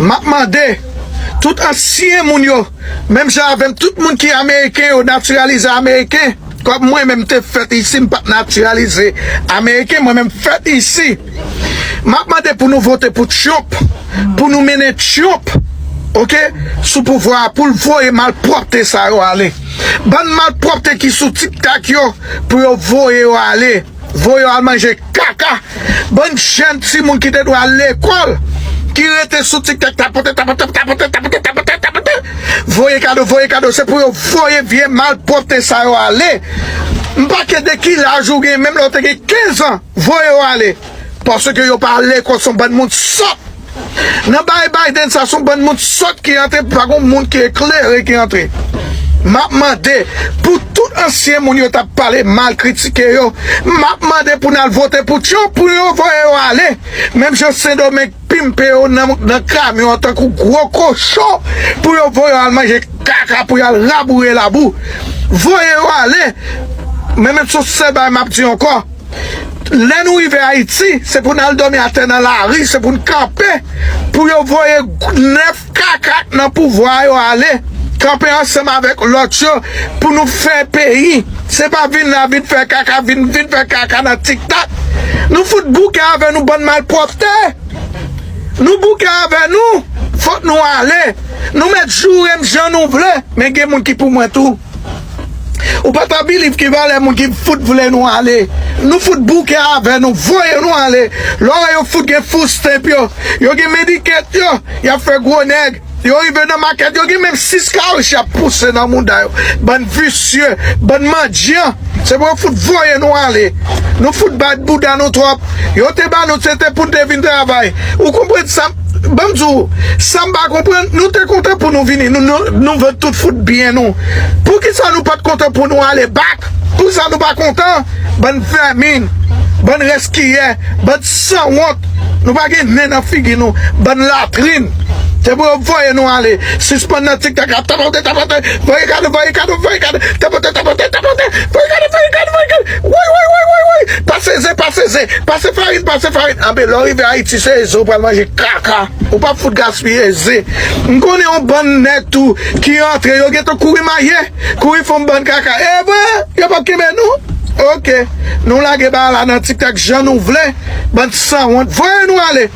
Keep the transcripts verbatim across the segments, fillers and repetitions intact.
M ap mande tout ansyen moun yo, menm jan avè m, tout moun ki ameriken yo natiralize ameriken, kòm mwen menm te fèt isi, m pa t natiralize ameriken, mwen menm m fèt isi. M ap mande pou nou vote pou Trump, pou nou mennen Trump, oke, sou pouvwa a, pou l voye malpwòpte sa yo ale. Bann malpwòpte ki sou TikTok yo, pou yo voye yo ale. Voye yo al manje kaka. Bann jèn timoun ki te dwe al lekòl, ki rete sou TikTok, tapote, tapote, tapote, tapote, tapote, tapote, tapote. Voye kado, voye kado, se pou yo voye vye malpwòpte sa yo ale. M pa kè de ki laj ou gen, menm lè w te gen kenz an, voye yo ale. Paske yo pa al lekòl, se yon bann moun sòt. Nan bagay Biden sa, se yon bann moun sòt ki antre, pa gen moun ki eklere ki antre. M ap mande pou tout ansyen moun yo t ap pale mal, kritike yo, m ap mande pou n al vote pou Trump, pou yo voye yo ale. Menm jan Sendomeng pimpe yo nan, nan kamyon an tankou gwo kochon, pou yo voye yo al manje kaka, pou yo al raboure labou. Voye yo ale. Men menm se yon sèl bagay m ap di ankò. Lè nou rive Ayiti, se pou n al dòmi atè nan lari, se pou n kanpe, pou yo voye nèf kaka k nan pouvwa yo ale, kanpe ansanm avèk lòt yo, pou nou fè peyi. Se pa vin la, vin fè kaka, vin, vin fè kaka nan TikTok. Nou fout bouke avè nou, bann malpwòpte. Nou bouke avè nou, fòk nou ale. Nou mèt joure m jan nou vle, men gen moun ki pou mwen tou. Ou pa ta biliv ki valè moun ki fout vle nou ale. Nou fout bouke avè nou, voye nou ale. Lè w wè yo fout gen food stamp yo, yo gen Medicaid yo, y ap fè gwo nèg. Yo rive nan makèt, yo gen menm sis kawoutchou y ap pouse nan mouda yo. Bann visye, bann mandyan. Se pou yo fout voye nou ale. Nou fout bat bouda nou twòp. Yo te ba nou, se te pou n te vin travay. Ou konprann sa? Ban m di w, sa m pa konprann, nou te kontan pou nou vini, nou, nou, nou vann tout fout byen nou. Poukisa nou pa t kontan pou nou ale bak? Poukisa nou pa kontan? Bann vèmin, bann rèskiyè, bann sanwont. Nou pa gen nen nan figi nou, bann latrin. Se pou yo voye nou ale. Sispann nan TikTok ap tapote, tapote, voye kado, voye kado, voye kado, tapote, tapote, tapote, voye kado, voye kado, voye kado. Woy, woy, woy, woy, woy. Pase ze, pase ze, pase farin, pase farin. Anben, lè w rive Ayiti, se ze w pral manje kaka. Ou p ap fout gaspiye ze. M konnen yon bann nèg tou ki antre, yo gentan kouri maye, kouri fè yon bann kaka. E vre, yo p ap kenbe nou? Oke. Nou lage bagay la nan TikTok jan nou vle. Bann sanwont. Voye nou ale.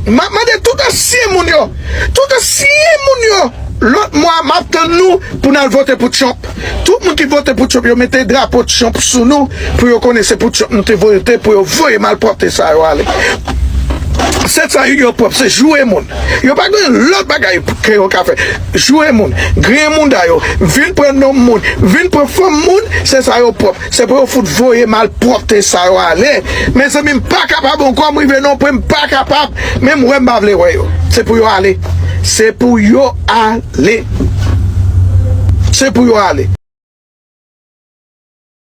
M ap mande tout ansyen moun yo. Tout ansyen moun yo. Lòt mwa, m ap tann nou pou n al vote pou Trump. Tout moun ki vote pou Trump, yo mete drapo Trump sou nou, pou yo konnen se pou Trump nou te vote, pou yo voye malpwòpte sa yo ale. Se sa yo pwòp, se joure moun. Yo pa gen lòt bagay ke yo ka fè. Joure moun, griyen mouda yo, vin pran nonm moun, vin pran fanm moun, se sa yo pwòp. Se pou yo fout voye malpwòpte sa yo ale. Mezanmi, m pa kapab ankò, m rive nan yon pwen, m pa kapab. Menm wè m pa vle wè yo. Se pou yo ale. Se pou yo ale. Se pou yo ale.